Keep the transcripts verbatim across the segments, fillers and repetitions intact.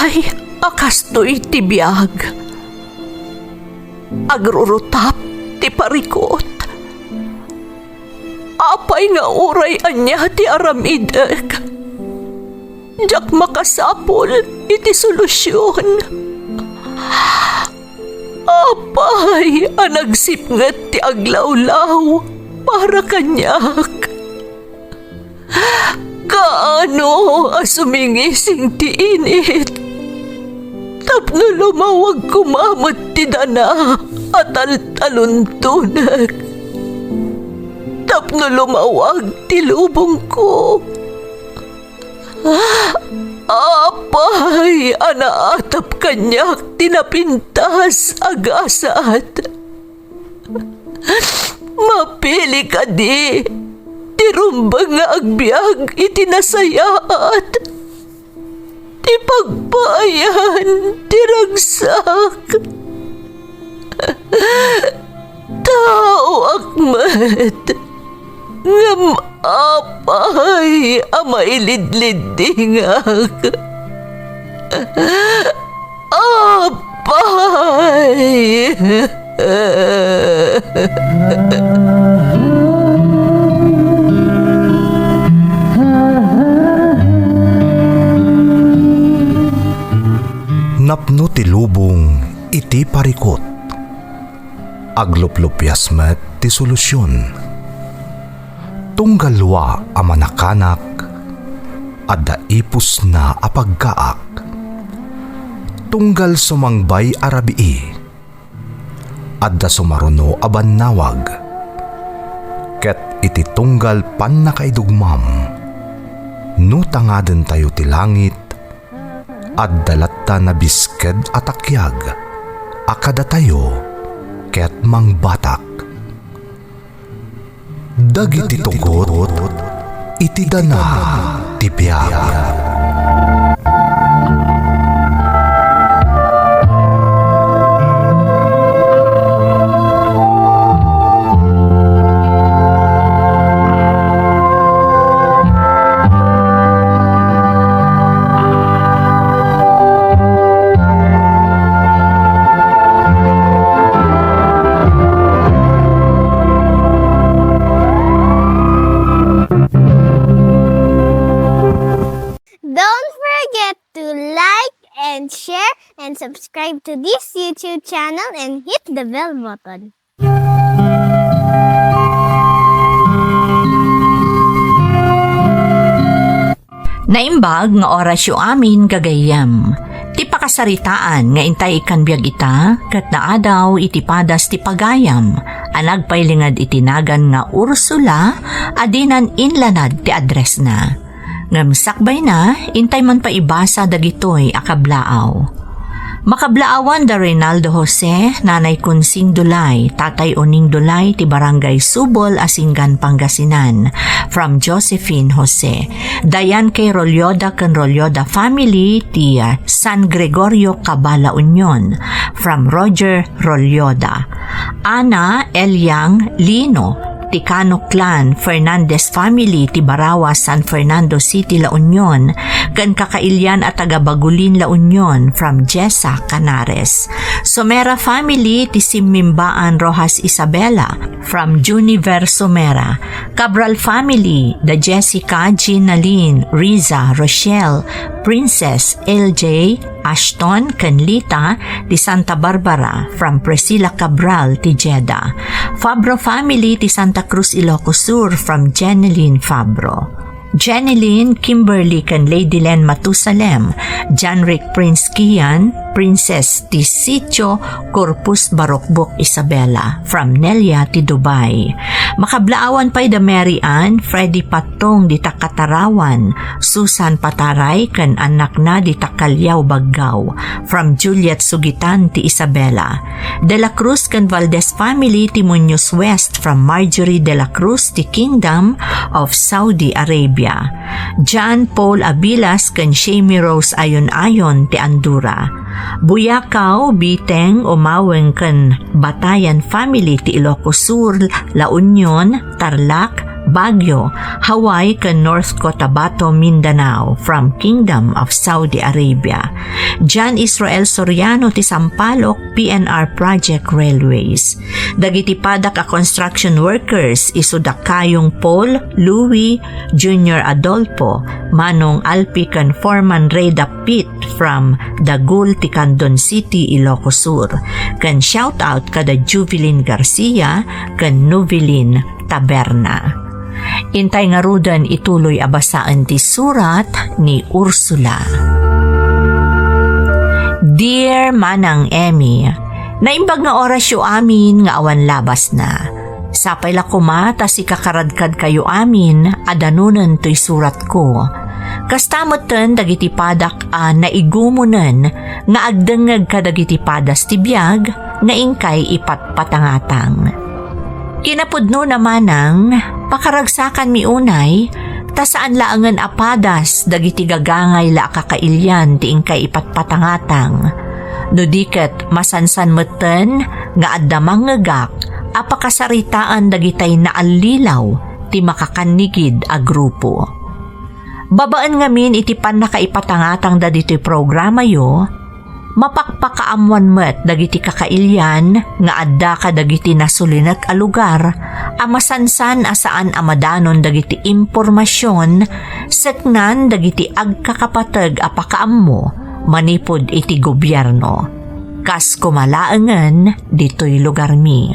Ay, a kastoy ti biag. Agrurutap ti parikut. Apay nga uray ania ti aramidek, diak makasapul iti solusion. Apay a nagsipnget ti aglawlaw para kaniak? Kaano a sumingising ti init tapno lumawag koma met ti dana a taltaluntonek, tapno lumawag ti lubongko? Apay a naatap kaniak ti napintas a gasat? Mapili kadi ti rumbeng nga agbiag iti nasayaat, ti pagpaayan ti ragsak? Taoak met, ngem apay a mailidliddingak? Apay! Napno ti lubong iti parikut. Agluplupias met ti solusion. Tunggal dua a manakanak, adda ipusna a pagkaak. Tunggal sumangbay a rabii, adda sumaruno a bannawag. Ket iti tunggal pannakaidugmam, no tangadentayo ti langit, adda latta nabisked a takiag a kadatayo ket mangbatak. Dagiti tugot iti dana ti biag. Don't forget to like and share and subscribe to this YouTube channel and hit the bell button. Naimbag nga orasyo amin, gagayyem. Ti pakasaritaan nga intay ikkan biag ita, ket naadaw iti padas ti pagayam a nagpailinged iti nagan nga Ursula a dinan inlanad ti addressna. Ngem sakbayna, intay man pay ibasa dagitoy a kablaaw. Makablaawan da Reynaldo Jose, Nanay Consing Dulay, Tatay Oning Dulay ti Barangay Subol, Asingan, Pangasinan, from Josephine Jose. Dayan K. Rolloda ken Rolloda family ti, ah, San Gregorio Cabal, La Union, from Roger Rolloda. Ana Eliang Lino, ti Cano clan, Fernandez family ti Barawa, San Fernando City, La Union, ken kakailian a taga Bagulin, La Union, from Jessa Canares. Somera family ti Simmimbaan Rojas Isabela, from Juniver Somera. Cabral family, da Jessica, Gina Lynn, Riza, Rochelle, Princess, L J, Ashton ken Lita ti Santa Barbara, from Priscilla Cabral ti Jeddah. Fabro family ti Santa Cruz, Ilocos Sur, from Jeneline Fabro. Jeneline, Kimberly ken Lady Len Matusalem, Janrick Prince Kian, Princess ti Sitio Corpus Barokbok Isabela, from Nelia ti Dubai. Makablaawan pay da Mary Ann, Freddy Patong dita Katarawan, Susan Pataray ken annakna dita Callao, Baggao, from Juliet Sugitan ti Isabela. De la Cruz ken Valdez family ti Muñoz West, from Marjorie de la Cruz ti Kingdom of Saudi Arabia. John Paul Abilas ken Shamie Rose Ayon-ayon ti Andura. Buyacao, Biteng, Umaweng ken Batayan family ti Ilocos Sur, La Union, Tarlac, Baguio, Hawaii, ken North Cotabato, Mindanao, from Kingdom of Saudi Arabia. John Israel Soriano ti Sampaloc, P N R Project Railways. Dagiti padak a construction workers, isu da Kayong Paul, Louis, Junior Adolfo, Manong Alpi ken Foreman Reda Pitt from Dagul ti Candon City, Ilocos Sur. Ken shout out kada Juvelin Garcia ken Novelin Taberna. Intay ngaruden ituloy a basaen ti surat ni Ursula. Dear Manang Emmy, naimbag nga orasyo amin nga awan labasna. Sapay la koma ta sikakaradkadkayo amin a danunen toy suratko. Kasta metten dagiti padak a naigumunen nga agdengngeg kadagiti padas ti biag nga inkay ipatpatangatang. Kinapudnona, Manang, pakaragsakanmi unay, ta saan laengen a padas dagiti gagangay la a kakailian ti inkay ipatpatangatang. No di ket masansan metten nga adda mangngegak a pakasaritaan dagitay naallilaw ti makakannigid a grupo. Babaen ngamin iti pannakaipatangatangda ditoy programayo, mapakpakaammoan met dagiti kakailian nga adda kadagiti nasulinek a lugar a masansan a saan a madanon dagiti impormasion seknan dagiti agkakapateg a pakaammo manipud iti gobierno. Kas koma laengen ditoy lugarmi.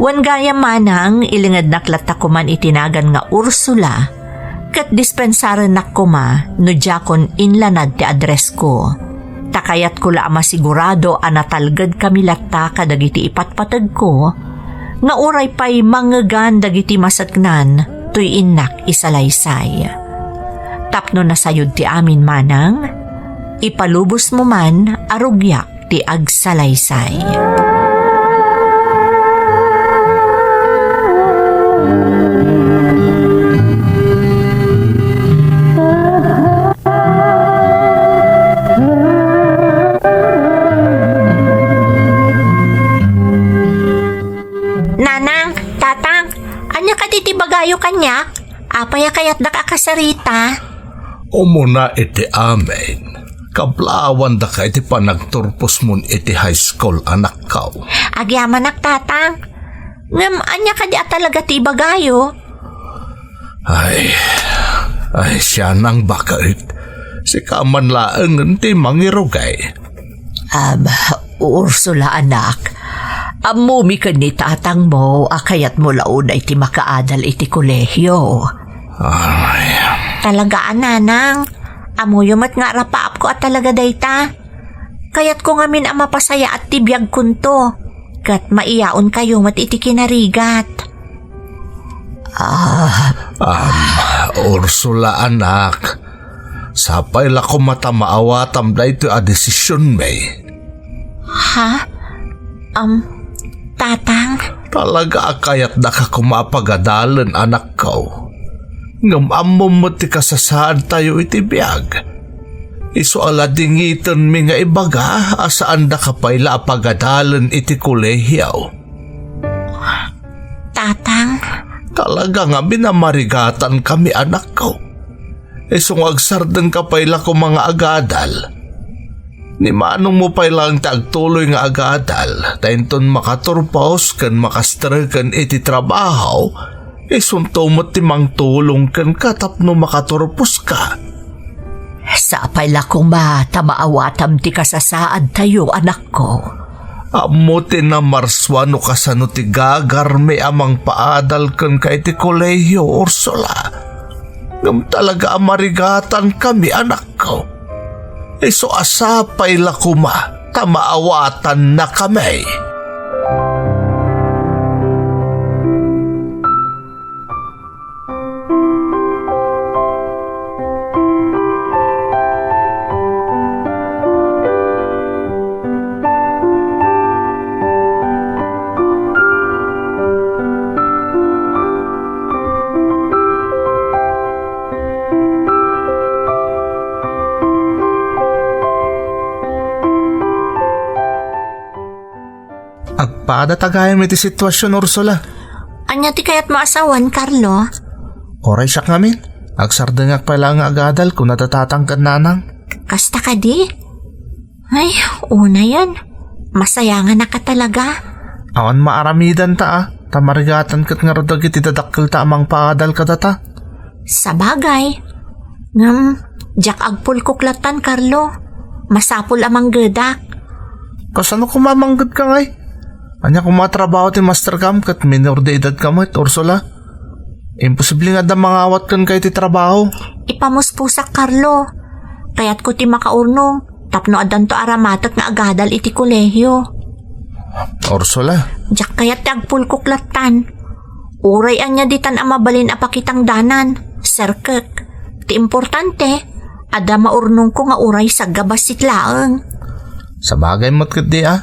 Wen gayam, Manang, ilingednak latta koman iti nagan nga Ursula, ket dispensarennak koma no diakon inlanad ti addressko. Ta kayatko la a masigurado a natalgedkami latta kadagiti ipatpategko, nga uray pay mangngegan dagiti maseknan toy innak isalaysay. Tapno nasayod ti amin, Manang, ipalubosmo man a rugiak ti agsalaysay. Nanang, Tatang, ania kadi ti bagayo kaniak? Apay a kayatdak a kasarita? Umuna iti amin, kablaawan daka iti panagturposmon iti high school, anakko. Agyamanak, Tatang. Ngem ania kadi a talaga ti ibagayo? Ay, ay, sianang baket. Sika man laengen ti mangirugay. Am, Ursula, anak, ammomi ken ni tatangmo a kayatmo la unay ti makaadal iti kolehio. Ay. Talaga a, Nanang. Ammoyo met nga arapaapko a talaga dayta. Kayatko ngamin a mapasayaat ti biagkonto, ket maiyaonkayo met iti kinarigat. Ah. Am, Ursula, anak, sapay la koma ta maawatam daytoy a desisionmi. Ha? Am, Tatang? Talaga a kayatdaka koma a pagadalen, anakko. Ngem ammom met ti kasasaadtayo iti biag. Isu a ladingitenmi nga ibaga a saandaka pay la a pagadalen iti kolehio. Tatang? Talaga ngamin a marigatankami, anakko. Isu nga agsardengka pay la koma nga agadal. Ni manongmo pay laeng ti agtuloy nga agadal, ta inton makaturpos ken makastreken iti trabaho, isunto met ti mangtulong kenka tapno makaturposka. Sapay la koma ta maawatam ti kasasaadtayo, anakko. Ammo ti namarsua no kasano ti gagarmi a mangpaadal kenka iti kolehio, Ursula. Ngem talaga a marigatankami, anakko. Isu a sapay la koma ta maawatannakami. Agpada ta gayam iti situasion, Ursula. Ania ti kayatmo a sawen, Carlo? Uray siak ngamin. Agsardengak pay laeng nga agadal, kuna da tatang ken nanang. Kasta kadi? Ay, unayen. Masayanganaka talaga. Awan maaramidanta a, ta marigatan ket ngarud dagiti dadakkelta a mangpaadal kadata. Sabagay. Ngem, diak agpulkok lattan, Carlo. Masapul a manggedak. Kasano koma a manggedka ngay? Ania koma a trabaho ti masterkam ket minor de edadka met, Ursula? Imposible nga adda mangawat kenka iti trabaho. Ipamuspusak, Carlo. Kayatko ti makaurnong tapno addanto a ramatek nga agadal iti kolehio. Ursula. Diak kayat ti agpulkok lattan. Uray ania ditan a mabalin a pakitangdanan, serkek. Ti importante, adda maurnongko nga uray saggabassit laeng. Sabagay met ketdi a.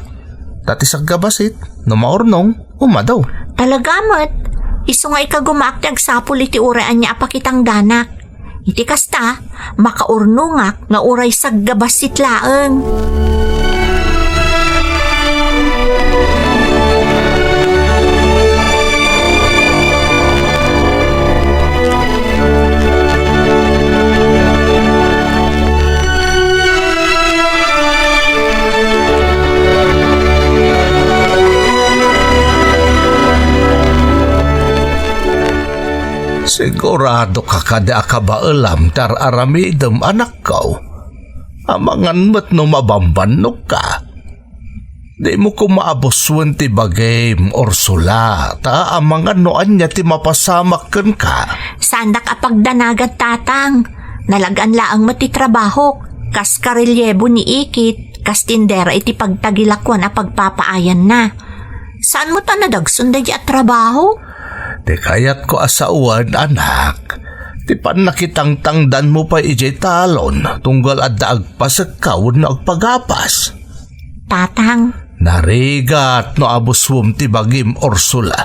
Ta ti saggabassit, no maurnong, umado. Talaga met. Isu nga ikagumaak ti agsapul iti uray ania a pakitangdanak. Iti kasta, makaurnongak nga uray saggabassit laeng. Sigurado ka kadi a kabaelam ti ar-aramidem, anakko? Amangan met no mabambannogka. Dimo koma abusuen ti bagim, Ursula, ta amangan no ania ti mapasamak kenka. Saandak a pagdanagan, Tatang. Nalagan laeng met ti trabahok. Kas karelyebo ni Ikit, kas tindera iti pagtagilakuan a pagpapaayanna. Saan met a nadagsen daydi a trabaho? Ti kayatko a sawen, anak, ti pannakitangtangdanmo pay idiay talon tunggal adda agpasekka wenno agpagapas. Tatang. Narigat no abusuem ti bagim, Ursula.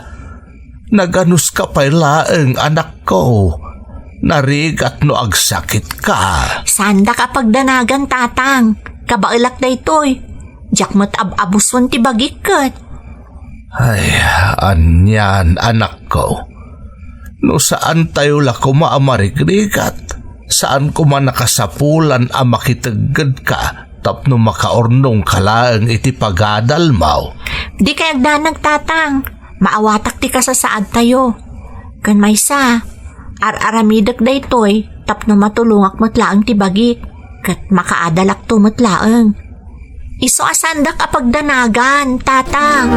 Naganuska pay laeng, anakko. Narigat no agsakitka. Saandak a pagdanagan, Tatang. Kabaelak daytoy. Diak met ab-abuson ti bagik ket. Ay, anian, anakko. No saantayo la koma a marigrigat, saan koma nakasapulan a makiteggedka tapno makaurnongka laeng iti pagadalmo. Dikay agdanag, Tatang. Maawatak ti kasasaadtayo. Ken maysa, ar-aramidek daytoy tapno matulongak met laeng ti bagik, ket makaadalakto met laeng. Isu a saandak a pagdanagan, Tatang.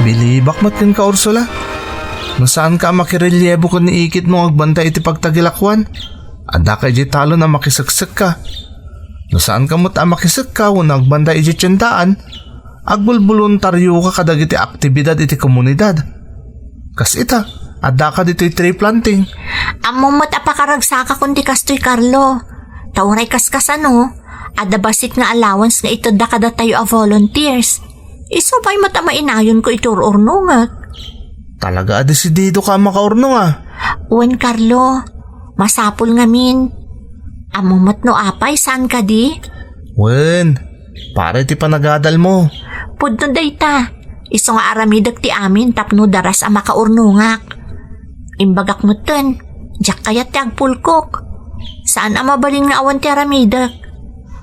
Bilibak met kenka, Ursula. No saanka a makirelyebo ken ni Ikit no agbantay iti pagtagilakuan, addaka idiay talon a makiseksekka. No saanka met a makisekka wenno agbantay idiay tiendaan, agbulboluntarioka kadagiti aktibidad iti komunidad. Kas ita, addaka ditoy tree planting. Ammom met a pakaragsakakon ti kastoy, Carlo. Ta uray kaskasano, adda bassit nga allowance nga itedda kadatayo a volunteers. Isu pay met a mainayonko iti ur-urnongek. Talaga a desididoka a makaurnong a? Wen, Carlo. Masapul ngamin. Ammom met no apay, saan kadi? Wen, para iti panagadalmo. Pudno dayta. Isu nga aramidek ti amin tapno daras a makaurnongak. Imbagak metten, diak kayat ti agpulkok. Saan a mabalin nga awan ti aramidek.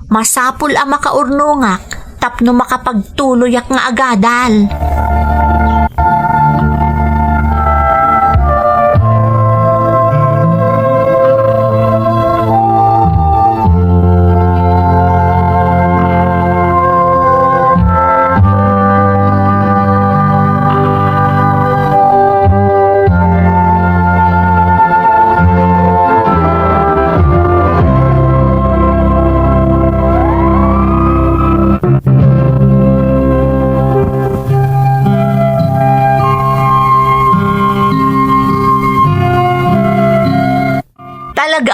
Masapul a makaurnongak tapno makapagtuloyak nga agadal.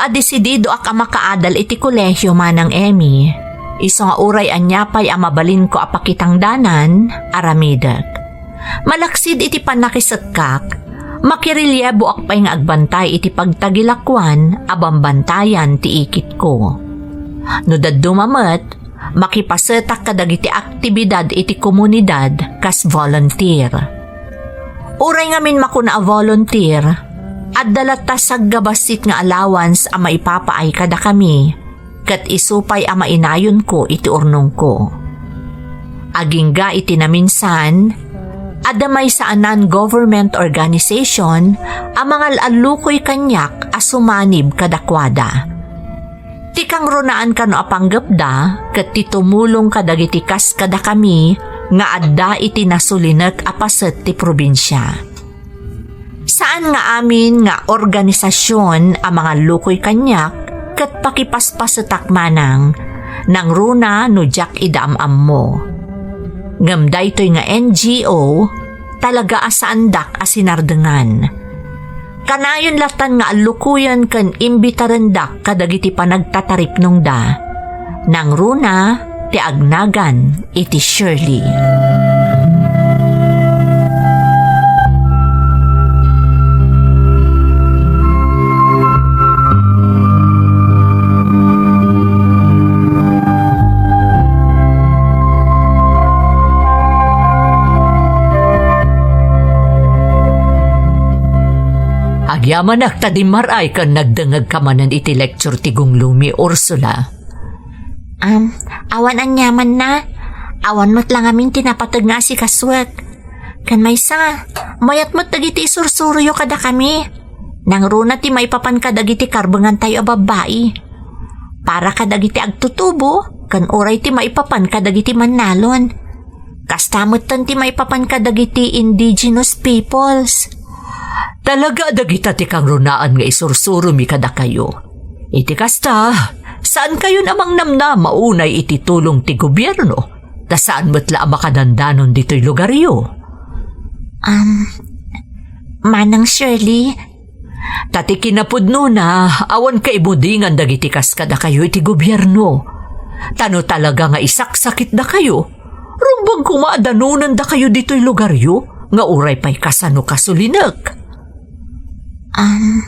Desididoak a makaadal iti kolehio, Manang Emmy. Isu nga uray ania pay a mabalinko a pakitangdanan, aramidek. Malaksid iti pannakisekkak, makirelieboak pay nga agbantay iti pagtagilakuan a bambantayan ti ikitko. No dadduma met, makipasetak kadagiti aktibidad iti komunidad kas volunteer. Uray ngamin makuna a volunteer, adda latta saggabassit nga allowance a maipapaay kadakami, ket isu pay a mainayonko iti urnongko. Agingga iti naminsan, adda maysa a non-government organization a mangal-allukoy kaniak a sumanib kadakuada. Ti kangrunaan kano a panggepda ket ti tumulong kadagiti kas kadakami nga adda iti nasulinek a paset ti probinsia. Saan nga amin nga organisasion a mangallukoy kaniak ket pakipaspasetak manang, nangruna no diak ida am-ammo. Ngem daytoy nga N G O, talaga a saandak a sinardengan. Kanayon lattan nga allukoyen ken imbitarendak kadagiti panagtataripnongda. Nangruna ti agnagan iti Shirley. Agyamanak ta dimmar-ay ken nagdengngeg ka manen iti lecture ti gunglumi, Ursula. Am, awan aniamanna. Awan met la ngamin ti napateg nga asikasuek. Ken maysa, mayat met dagiti isursuroyo kadakami. Nangruna ti maipapan kadagiti karbengantayo a babbai. Para kadagiti agtutubo, ken uray ti maipapan kadagiti mannalon. Kasta metten ti maipapan kadagiti indigenous peoples. Talaga dagita ti kangrunaan nga isursuromi kadakayo. Iti kasta, saankayon a mangnamnama unay iti tulong ti gobierno, ta saan met la a makadandanon ditoy lugaryo. Um, Manang Shirley. Ta ti kinapudnona, awan kaimudingan dagiti kas kadakayo iti gobierno. Ta no talaga nga isaksakitdakayo, rumbeng koma a danonendakayo ditoy lugaryo nga uray pay kasano kasulinek. Um,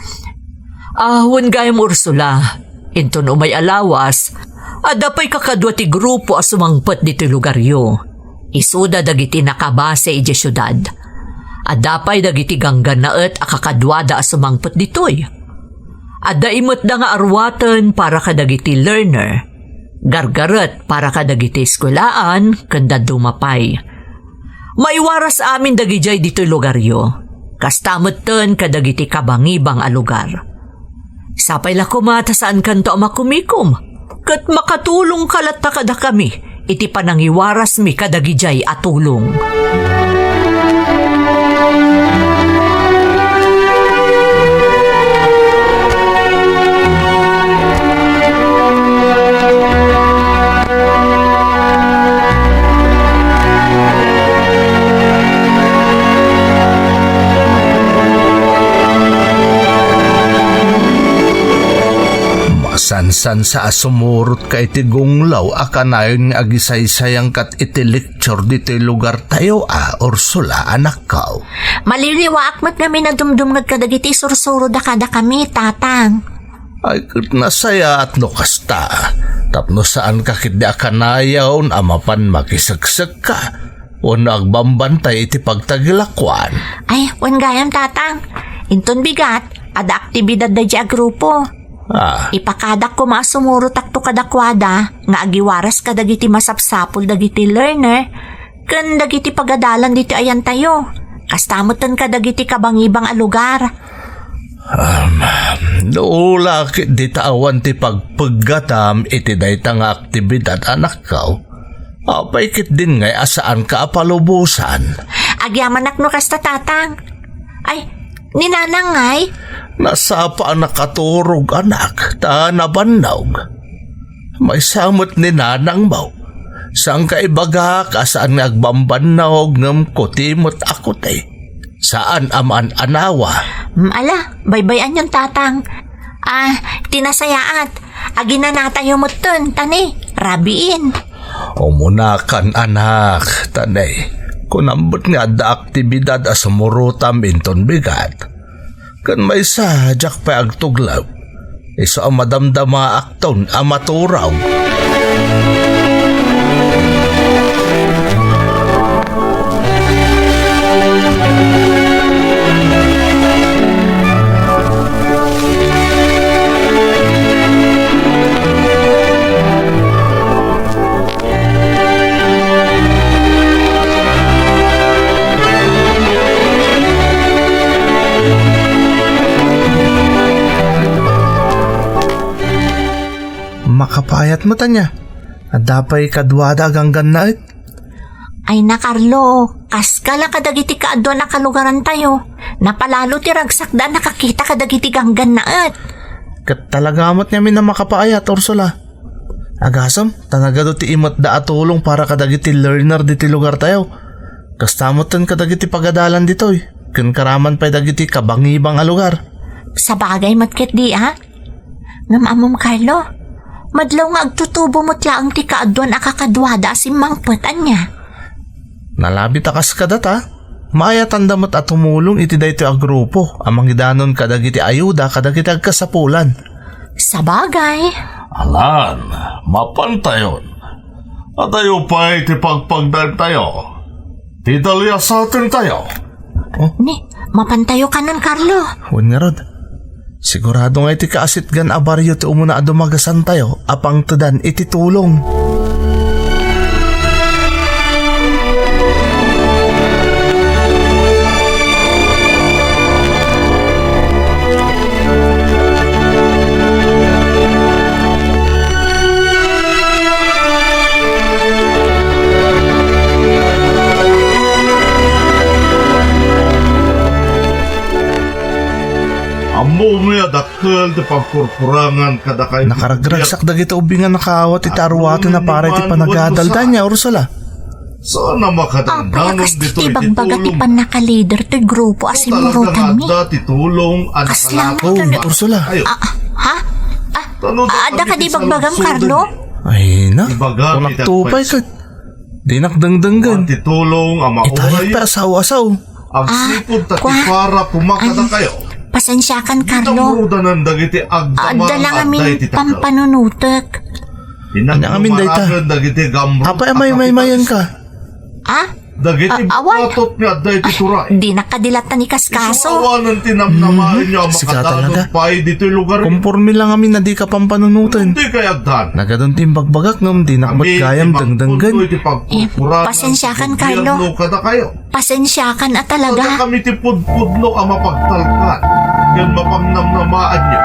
Ah, wen gayam, Ursula, inton umay a lawas, adda pay kakadua ti grupo a sumangpet ditoy lugaryo. Isuda dagiti nakabase idiay siudad. Adda pay dagiti ganggannaet a kakaduada a sumangpet ditoy. Adda imetda nga arwaten para kadagiti learner, gargaret para kadagiti eskuelaan, ken dadduma pay. Maiwaras amin dagidiay ditoy lugaryo. Kasta metten kadagiti kabangibang a lugar. Sapay la koma ta saankanto a makumikom, ket makatulongka latta kadakami iti panangiwarasmi kadagidiay a tulong. Masansansa a sumurotka iti gunglaw a kanayon nga agisaysayangkat iti lecture ditoy lugartayo a, Ursula, anakko. Maliliwaak met ngamin a dumdumngeg kadagiti isursuroda kadakami, Tatang. Ay, ket nasayaat no kasta. Tapno saanka ketdi a kanayon a mapan makiseksekka wenno agbambantay iti pagtagilakuan. Ay, wen gayam, Tatang. Inton bigat, adda aktibidad daydiay a grupo. Ah. Ipakadak koma a sumurotakto kadakuada nga agiwaras kadagiti masapsapul dagiti learner ken dagiti pagadalan ditoy ayantayo. Kasta metten kadagiti kabangibang a lugar. Um, no la ketdi ta awan ti pagpeggatam iti dayta nga aktibidad, anakko, apay ketdin ngay a saanka a palubosan? Agyamanak no kasta, Tatang. Ay, ni Nanang ngay? Nasapa a nakaturog, anak, ta nabannog. Maysa met ni Nanangmo. Saanka ibagak a saan nga agbambannog ngem kuti met a kuti. Saan a maan-anawa. Mm, ala, baybay-anyon, Tatang. Ah, ti nasayaat, aginanatayo metten, ta ne, rabiin. Umunakan, anak, ta ne, kunam met nga adda aktibidad a sumurotam inton bigat. Ken maysa, diak pay agtuglep. Isu a madamdamaakton a maturog. Makapaayat met ania. Adda pay kaduada a ganggannaet. Ay na, Carlo, kaskala kadagiti kaaduan a kalugarantayo. Napalalo ti ragsakda a nakakita kadagiti ganggannaet. Ket talaga met ngamin a makapaayat, Ursula. Agasem, ta nagadu ti imetda a tulong para kadagiti learner ditoy lugartayo. Kasta metten kadagiti pagadalan ditoy, ken karaman pay dagiti kabangibang a lugar. Sabagay met ketdi, a? Ngem ammom, Carlo, madlaw nga agtutubo met laeng ti kaaduan a kakaduada a simmangpet, ania? Nalabit a kas kadata, maayatanda met a tumulong iti daytoy a grupo a mangidanon kadagiti ayuda kadagiti agkasapulan. Sabagay. Alan, mapantayon. Adayo pay ti pagpagnaentayo. Ti daliasatentayo. Oh? Ni, mapantayo kanon, Carlo. Wen ngarud, sigurado nga iti kaasitgan a barrio ti umuna a dumagasantayo a pangtedan iti tulong. Ammom a dakkel ti pagkurkurangan kadakayo. Nakaragragsak dagiti ubbing a nakaawat iti aruaten a para iti panagadalda, ania, Ursula? Saan a makadandanon ditoy ti tulong? Apay, kas ti bagbaga ti pannakalider toy grupo a simmurotanmi. Talaga nga adda ti tulong a nakalako. Ursula. Ayo. Ah, ha? Ah, adda kadi bagbagam, Carlo? Ay na, kunak tupay ket dinak dengdenggen. Ti tulong a mauray. Itay pay a sao-asao. Agsipud ta ti para kumakadakayo. Pasensiakan, Carlo. Dita murudanan dagiti agdama nga adda iti takaw. Adda lang amin pampanunutek. Ania ngamin dayta? Apay a maymaymayenka? Ah? Dagiti bukatot nga adda iti turay. Dinak kadi latta ni kaskaso. Isu awanen ti namnamaenyo a makadanon pay ditoy lugar. Komporme lang amin a dika pampanunoten. Di kay agdan. Nagadun ti imbagbagak ngem dinak met gayam dengdenggen. Pasensiakan, Carlo. Pasensiakan a talaga. Adda kami ti pudpudno a mapagtalkan ken mapangnamnamaanyo.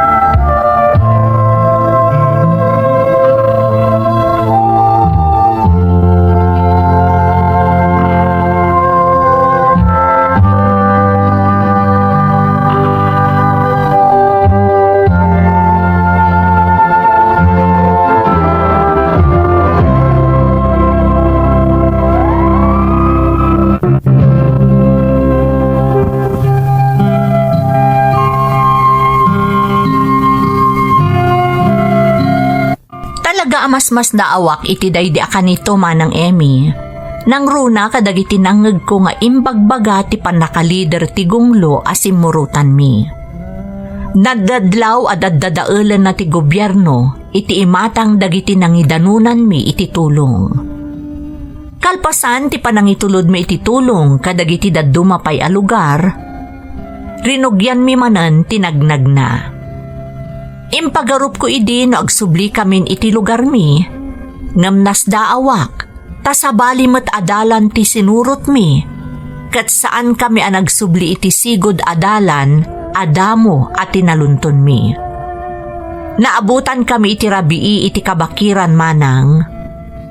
Talaga a masmasdaawak iti daydi a kanito, Manang Emmy. Nangruna kadagiti nangngegko nga imbagbaga ti pannakalider ti gunglo a simmurotanmi. Nadadlaw a daddadaelenna ti gobierno iti imatang dagiti nangidanonanmi iti tulong. Kalpasan ti panangitulodmi iti tulong kadagiti dadduma pay a lugar, rinugianmi manen ti nagnagna. Impagarupko idi no agsublikamin iti lugarmi, ngem nasdaawak, ta sabali met a dalan ti sinurotmi, ket saankami a nagsubli iti sigud a dalan a damo a tinaluntonmi. Naabotankami iti rabii iti kabakiran, Manang.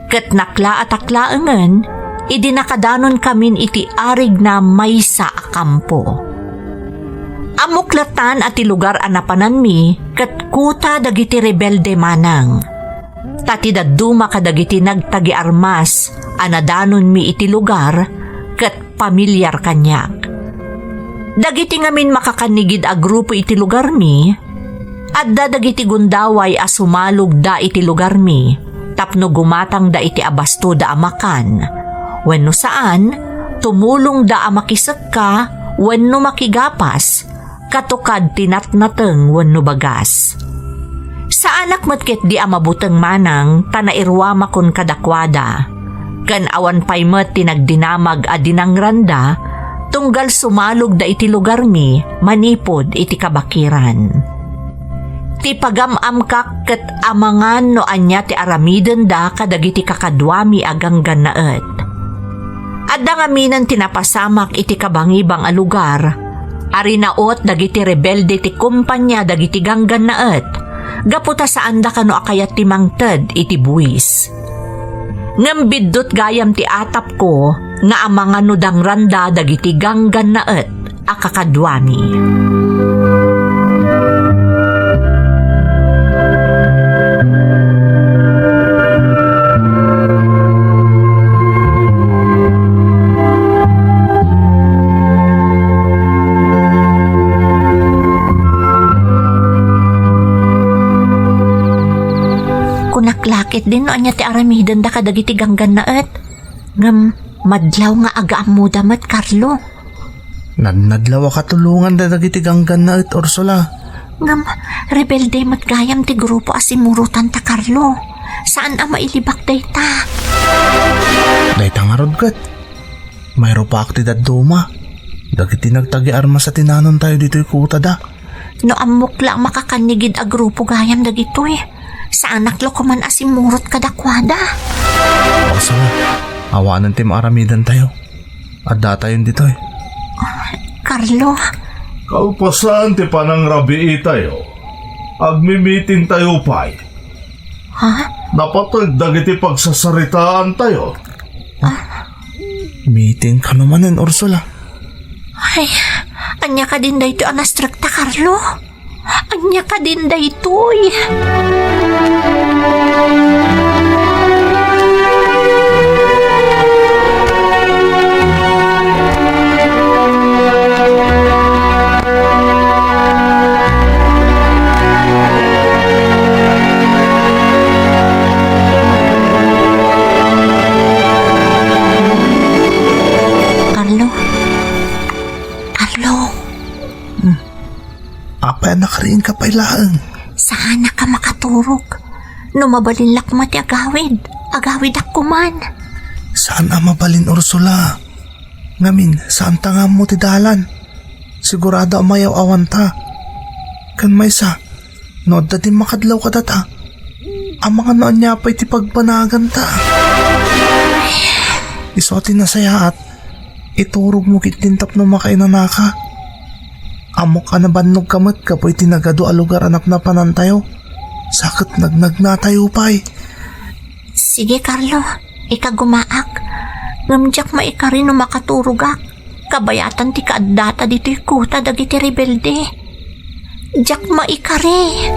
Ket naklaat a klaengen idi nakadanonkamin iti arigna maysa a kampo. Ammok lattan a ti lugar a napananmi ket kuta dagiti rebelde, Manang. Ta ti dadduma kadagiti nagtagiarmas a nadanonmi iti lugar ket pamilyar kaniak. Dagiti ngamin makakannigid a grupo iti lugarmi, Adda dagiti gundaway a sumalogda iti lugarmi tapno gumatangda iti abastoda a makan, wenno saan, tumulongda a makisekka wenno makigapas, katukad ti natnateng wenno bagas. Saanak met ketdi a mabuteng manang ta nairuamakon kadakuada, ken awan pay met ti nagdinamag a dinangranda tunggal sumalogda iti lugarmi manipud iti kabakiran. Ti pagam-amkak ket amangan no ania ti aramidenda kadagiti kakaduami a ganggannaet. Adda ngaminen ti napasamak iti kabangibang a lugar a rinaut dagiti rebelde ti kompania dagiti ganggannaet gapu ta saanda kano a kayat ti mangted iti buis. Ngem biddut gayam ti atapko nga amangan no dangranda dagiti ganggannaet a kakaduami. Kunak la ketdin no ania ti aramidenda kadagiti ganggannaet. Ngem madlaw nga agaammoda met, Carlo. Nadnadlaw a katulonganda dagiti ganggannaet, Ursula. Ngem rebelde met gayam ti grupo a simmurotanta, Carlo. Saan a mailibak dayta. Dayta ngarud ket, mairupak ti dadduma. Dagiti nagtagiarmas a tinanontayo ditoy kutada. No ammok la a makakannigid a grupo gayam dagitoy, saanak la koman a simmurot kadakuada. Ursula, awanen ti maaramidantayo. Addatayon ditoy. Carlo. Kalpasan ti panangrabiitayo, agmi-meetingtayo pay. Ha? Napateg dagiti pagsasaritaantayo. Meeting kano manen, Ursula? Ay, ania kadin daytoy a nastrekta, Carlo? Ania kadin daytoy? Carlo. Carlo. Hmm. Apay a nakariingka pay laeng? Saanak a makaturog. No mabalin la koma ti agawid, agawidak koman. Saan a mabalin, Ursula. Ngamin, saanta nga ammo ti dalan. Sigurado a mayaw-awanta. Ken maysa, no adda dimmakadlaw kadata, amangan no ania pay ti pagbanaganta. Isu a ti nasayaat, iturogmo ketdin tapno makainanaka. Ammok a nabannogka met gapu iti nagadu a lugar a napnapanantayo. Sa ket nagnagnaatayo pay. Sige, Carlo, ikagumaak. Ngem diak maikari no makaturogak. Kabayatan ti kaaddata ditoy kuta dagiti rebelde. Diak maikari.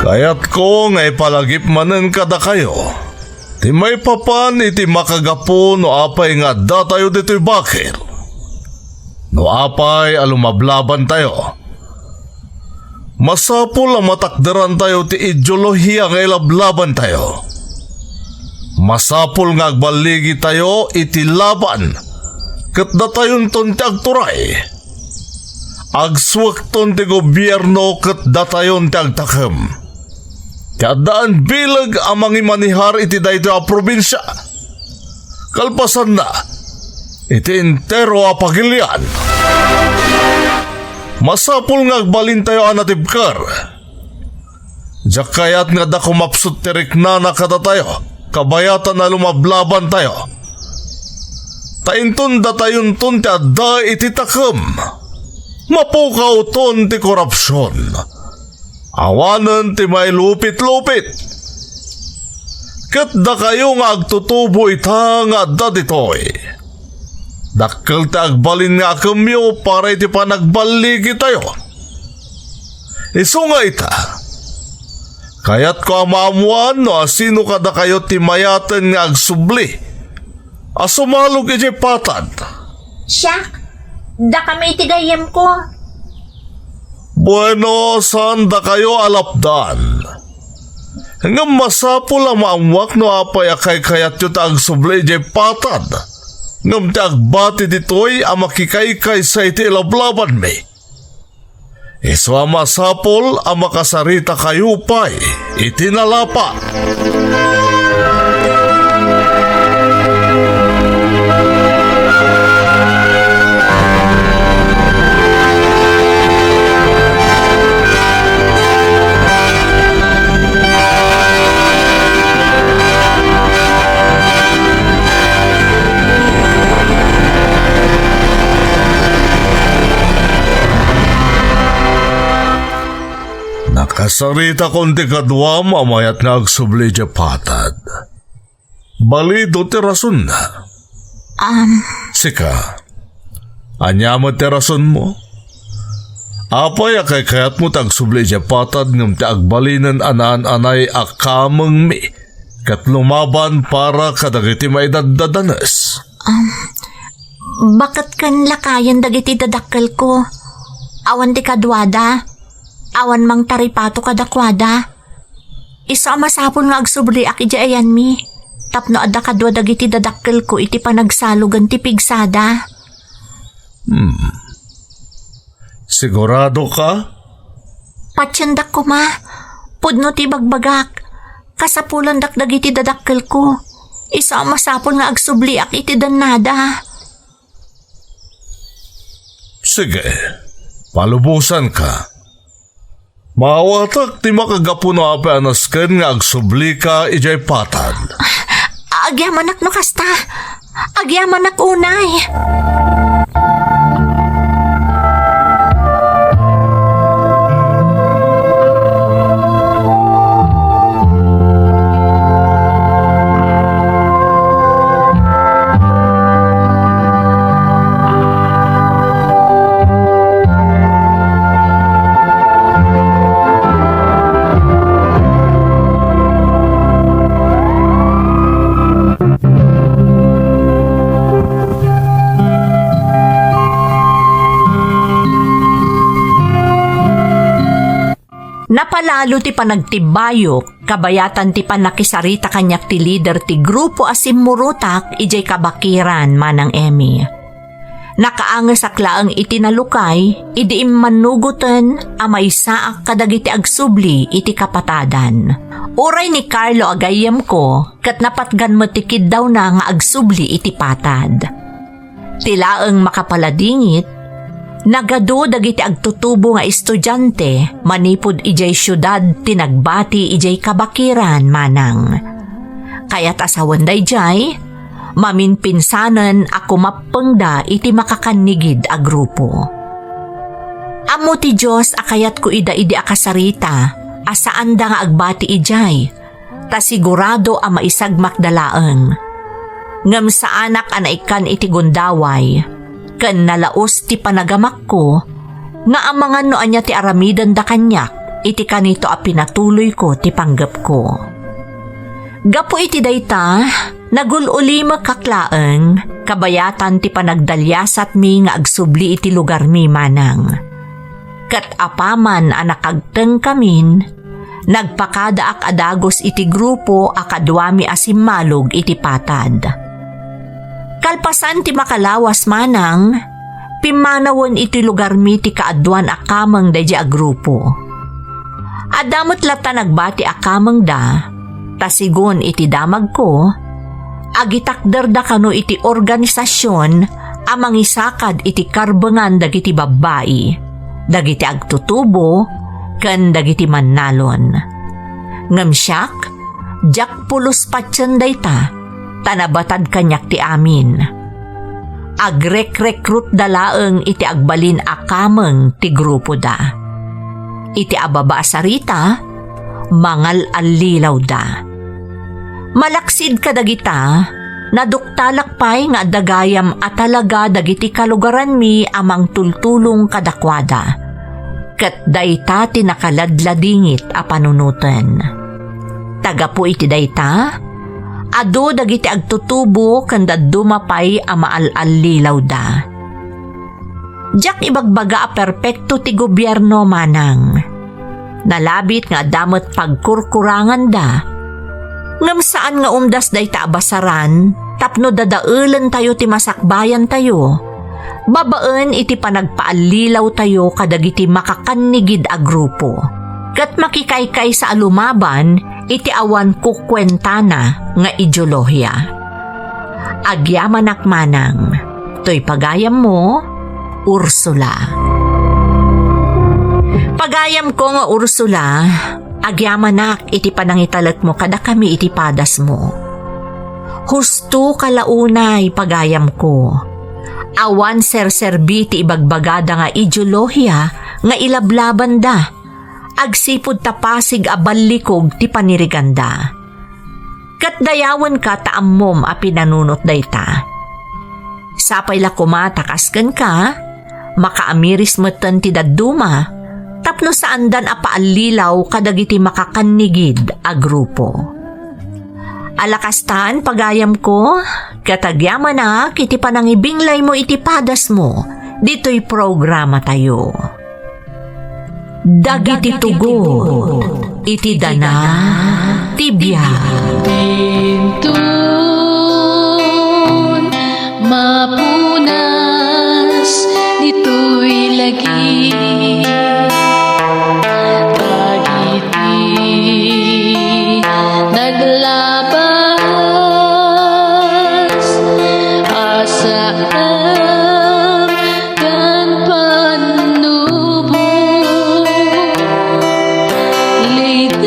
Kayatko nga ipalagip manen kadakayo ti maipapan iti makagapu no apay nga addatayo ditoy bakil. No apay a lumablabantayo, masapul a matakderantayo ti ideolohia nga ilablabantayo. Masapul nga agballigitayo iti laban ket datayonton ti agturay. Agsuekton ti gobierno ket datayon ti agtakem. Ti addaan bileg a mangimanihar iti daytoy a probinsia. Kalpasanna, iti entero a pagilian. Masapul nga agbalintayo a natibker. Diak kayat nga adda kumapsut ti riknana kadatayo, kabayatan a lumablabantayo. Ta inton datayonton ti adda iti takem, mapukawton ti korupsion. Awanen ti mailupit-lupit. ket dakayo nga agtutubo ita nga adda ditoy. Dakkel ti agbalin nga akemyo para iti panagballigitayo. Isu nga ita, kayatko a maammoan no asino kadakayo ti mayaten nga agsubli a sumalog idiay patad. Siak, dakami iti gayyemko. Bueno, saan dakayo a lapdan. Ngem masapul a maammoak no apay a kaykayatyo ti agsubli idiay patad, ngem ti agbati ditoy a makikaykaysa iti ilablabanmi. Isu a masapul a makasaritakayo pay iti nalapa. Nakasaritakon ti kaduam a mayat nga agsubli idiay patad. Balido ti rasonna. Am. Sika, ania met ti rasonmo? Apay a kaykayatmo ti agsubli idiay patad ngem ti agbalinen a naan-anay a kamengmi ket lumaban para kadagiti maidaddadanes? Am, baket ken lakayen dagiti dadakkelko. Awan ti kaduada. Awan mangtaripato kadakuada. Isu a masapul nga agsubliak idiay ayanmi, tapno adda kadua dagiti dadakkelko iti panagsalogen ti pigsada. Hmm. Sigurado ka? Patiendak koma. Pudno ti bagbagak. Kasapulandak dagiti dadakkelko. Isu a masapul nga agsubliak iti dannada. Sige, palubosanka. Maawatak ti makagapu no apay a nasken nga agsublika idiay patad. Agyamanak no kasta. Agyamanak unay. Napalalo ti panagtibbayok kabayatan ti pannakisarita kaniak ti lider ti grupo a simmurotak idiay kabakiran, Manang Emmy. Nakaangesak laeng iti nalukay idi immannugoten a maysaak kadagiti agsubli iti kapatadan. Uray ni Carlo a gayyemko ket napatgan met ti kiddawna nga agsubli iti patad. Ti laeng makapaladingit, nagadu dagiti agtutubo nga estudiante manipud idiay siudad ti nagbati idiay kabakiran, Manang. Kayat a sawen daydiay, maminpinsanen a kumappengda iti makakannigid a grupo. Ammo ti Dios a kayatko ida idi a kasarita a saanda nga agbati idiay, ta sigurado a maisagmakda laeng. Ngem saanak a naikkan iti gundaway, ken nalaus ti panagamakko nga amangan no ania ti aramidenda kaniak iti kanito a pinatuloyko ti panggepko. Gapu iti dayta, nagul-ulimekak laeng kabayatan ti panagdaliasatmi nga agsubli iti lugarmi, Manang. Ket apaman a nakagtengkamin, nagpakadaak a dagus iti grupo a kaduami a simmalog iti patad. Kalpasan ti makalawas, Manang, pimmanawen iti lugarmi ti kaaduan a kameng daydiay a grupo. Adda met latta nagbati a kamengda, ta sigun iti damagko, agitakderda kano iti organisasion a mangisakad iti karbengan dagiti babbai, dagiti agtutubo, ken dagiti mannalon. Ngem siak, diak pulos patien dayta, ta nabatad kaniak ti amin. Agrekrekrutda laeng iti agbalin a kameng ti grupoda. Iti ababa a sarita, mangal-allilawda. Malaksid kadagita, naduktalak pay nga adda gayam a talaga dagiti kalugaranmi a mangtultulong kadakuada. Ket dayta ti nakaladladingit a panunoten. Ta gapu iti dayta, adu dagiti agtutubo ken dadduma pay a maal-allilawda. Diak ibagbaga a perpekto ti gobierno, manang. Nalabit nga adda met pagkurkuranganda. Ngem saan nga umdas dayta a basaran tapno dadaelentayo ti masakbayantayo babaen iti panagpaallilawtayo kadagiti makakannigid a grupo ket makikaykaysa a lumaban iti awan kukuentana nga ideolohia. Agyamanak manang, toy pagayammo, Ursula. Pagayamko nga Ursula, agyamanak iti panangitalekmo kadakami iti padasmo. Husto ka la unay, pagayamko. Awan serserbi ti ibagbagada nga ideolohia nga ilablabanda agsipud ta pasig a ballikog ti paniriganda. Ket dayawenka ta ammom a pinanunot dayta. Sapay la koma ta kas kenka, makaamiris metten ti dadduma tapno saandan a paallilaw kadagiti makakannigid a grupo. Ala kastan, pagayamko, ket agyamanak iti panangibinglaymo iti padasmo ditoy programatayo. Dagiti tugot iti dana ti biag. Intun mapunas ditoy lagi. Dagiti naglabas a saan ken pannubo. Liday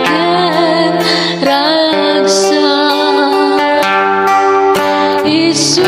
ken ragsak, isu